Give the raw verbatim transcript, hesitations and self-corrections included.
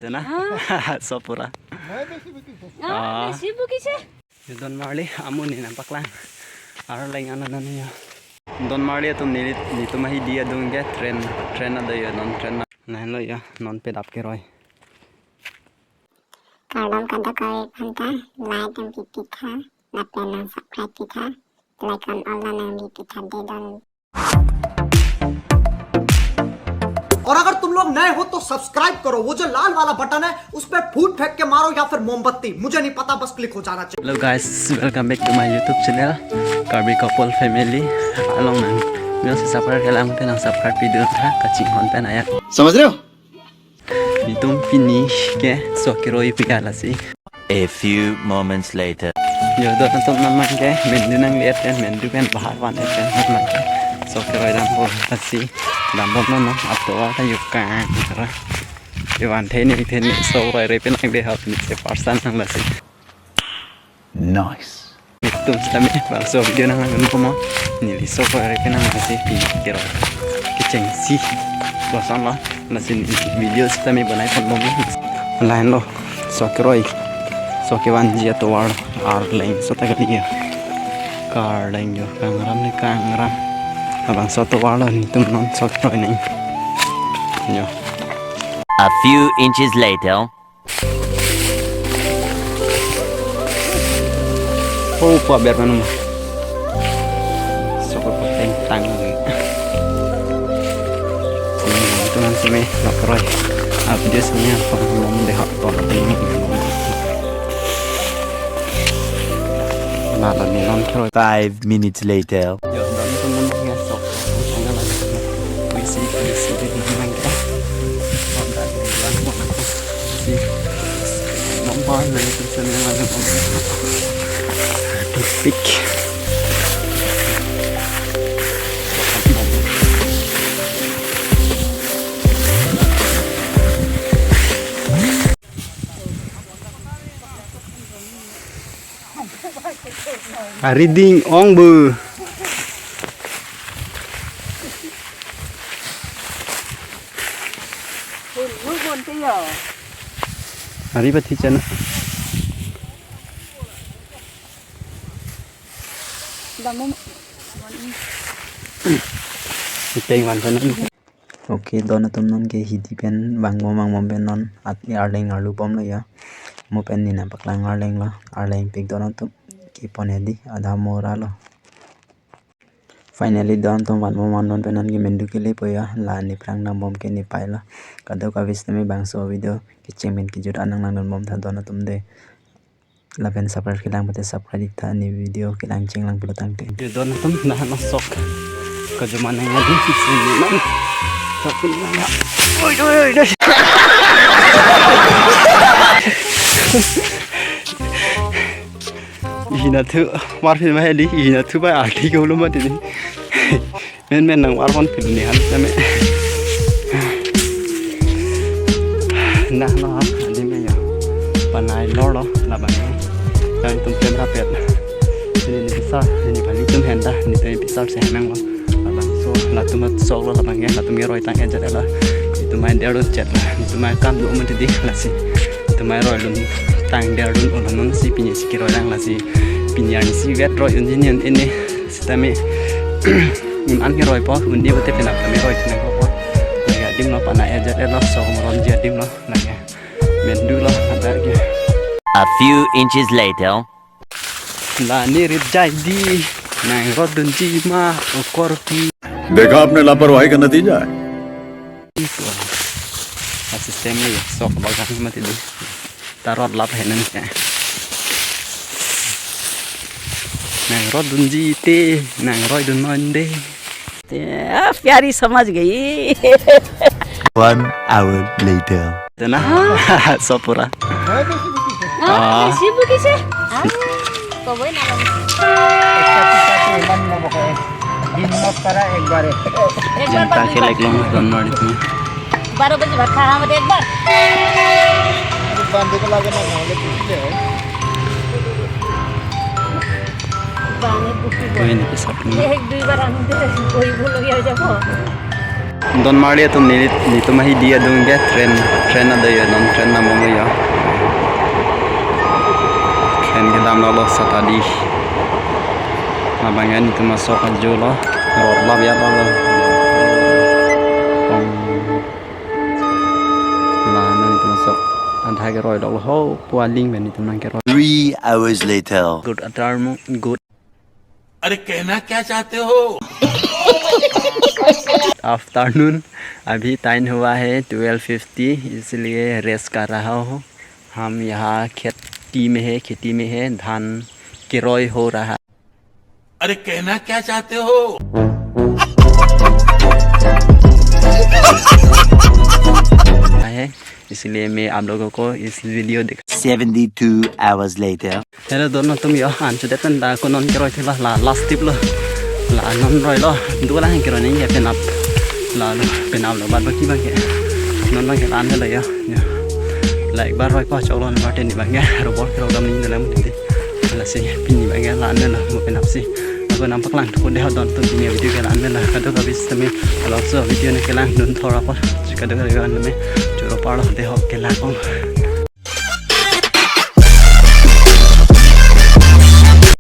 Dena? Ah. Sopura. Ah, ah, besi bukise. Yo, don marli amonit nangpaklang. Arleng anananya. Don marli atum neli, nelitum ahidi adung ke train, train ado yo, non train na. Lahenlo yo, non pedap keroi. Kardom kadokave aphanta, like nangpi pitha, lapen nang subscribe pitha, like on all nangpi pitha de don. और अगर तुम लोग नए हो तो सब्सक्राइब करो, वो जो लाल वाला बटन है उस पर फूट फेंक के मारो या फिर मोमबत्ती, मुझे नहीं पता, बस क्लिक हो जाना चाहिए। Hello guys, welcome back to my YouTube channel Karbi Couple Family. Along nang, nang subscribe kelang te nang subscribe video ha kachinghon pen aja. समझ रहे हो? Nelitum pini ke sok keroi pi lasi. A few moments later. Yo, don atum, non abang ke mendu nangli-et pen, mendu pen bahar van-et pen, non abang ke sok keroi dampo lasi. Dambom non, non atovar ta yukang ra. Ivan theni theni sok roi roi pen nangdehap ni se parsan nang lasi. Nice. Nelitum sitame bangso video nanglang dun komo. Neli sok roi roi pen nang lasi pi keroi kechengsi. Bosan lo. Lasi video sitame banai pon bom. Lahenlo sok keroi, sok kevanji atovar arleng so ta kali ya. Karleng yo, kangram ni kangram. Labangso atovar lo nelitum non sok keroi nang. Yo. A few inches later. Oh, paber manu ma. Sok pateng tang lagi. Hmm, itu nanti me, nak keroi. Update nya apa belum deh, apa belum. Nah, lagi non keroi. Five minutes later. Yo, don atum, non ngasok. Tanggal lagi. Wisi, wisi di mana kita? Honda di bulan mana? Si nomor dari tulisan yang ada. Toothpick. Ari ding ong bu. Ari pati chana. Iteng wan chana. Okay, don atum, non ke hidi pen vangbom vangbom pen non at arleng arlu bomlo ya. Mo pen neli nangpaklang arleng lo, arleng pik don atum. Kepon hedi adha mora lo. Finally don atum, vanbom vanbom pen non ke mendu kelepo ya, la neli phrang dambom ke neli pailo. Kadokave sitame bangso video kecheng pen kejut an nanglang dun bom tha don atum de. Lapen subscribe kelang pute subscribe ik tha, neli video kelang chenglang pulo tangte. Yo don atum, dah masok. Kajuman yang ada di sini, non. Tapi mana? Oi, oi, oi, oi. Ina thu, mar phi ma heli, ina thu ba arti ko lo ma tini. Men men nang war pon pil ni han tame. Nah, no, adi me yo. Panai lor lo, labang. Yang tum pen rapet. Sini ni besar, sini kali tum henda, ni tadi besar sehenang lo. Labangso, latum at sok lo labang ya, latum ya roi tang ejet lo. Itum mai der lo jet lo, itum mai kam do mo tidi lasi. Itum mai roi lun tang der lun olo non si pini si keroi lang lasi. Pini arni si vet roi un jini un ini. Sitame un an keroi po, un di bote penap tame roi tene ko po. Lagi adim lo, panai ejet lo, sok moron ji adim lo, lagi. Mendu lo, ada lagi. A few inches later. La neli rip jai di, nang rot dunji ma, o korpi. देखा आपने लापरवाही का नतीजा है। Asistem ni sok bagan mati di. Ta rot lap henan ke. Nang rot dunji te, nang roi dun non de. ते, आ, प्यारी समझ गई। One hour later. Dena? Sopura. हाँ, कैसी बुकी से? हाँ, तो वही ना। एक साथ, एक साथ, एक बार में वो है। दिन में करा एक बार है। एक बार, jinta बाद में एक बार। Kelek long don marli tame. बारह बजे भात खाना मत एक बार। बांधे को लगे ना, ना, लेकिन क्या है? Koi ni pisap ni. এক দুইবার আনতে ওই বলে গিয়ে যাব। Don marli atum, neli, netum ahi di adung ke train, train ado yo, non train namong yo. Train kedam lo, lo Saturday. Labang ke netum asok ajo lo, rot lap ya lo. Pong. La non netum asok adha keroi lo ho, pu aling pen netum nang keroi. Three hours later. Good afternoon, good अरे कहना क्या चाहते हो? Afternoon, अभी टाइम हुआ है twelve fifty, इसलिए रेस्ट कर रहा हूँ। हम यहाँ खेती में है, खेती में है, धान केरोई हो रहा। अरे कहना क्या चाहते हो? है, इसलिए मैं आप लोगों को इस वीडियो दिखा Seventy-two hours later. Hello, don atum yo, an chudet pen dak ko non keroi thela, la last tip lo. La non roi lo, dua la keroi nangji penap. La lo, penap lo, bad baki abang ke. Non abang ke la-an lo yo. Yo. La ek bar roi pachok lo, non bar teni abang ke, robot keroi dam ni dalam titi. Lasi pini abang ke la-an lo, mo penapsi. Ako nangpaklang thupo dei ho don atum, pini video ke la-an lo. Kadokave sitame, laso video ne kelangdun thor apot. Kadokave an me, choro parlo dei ho, kelang ong.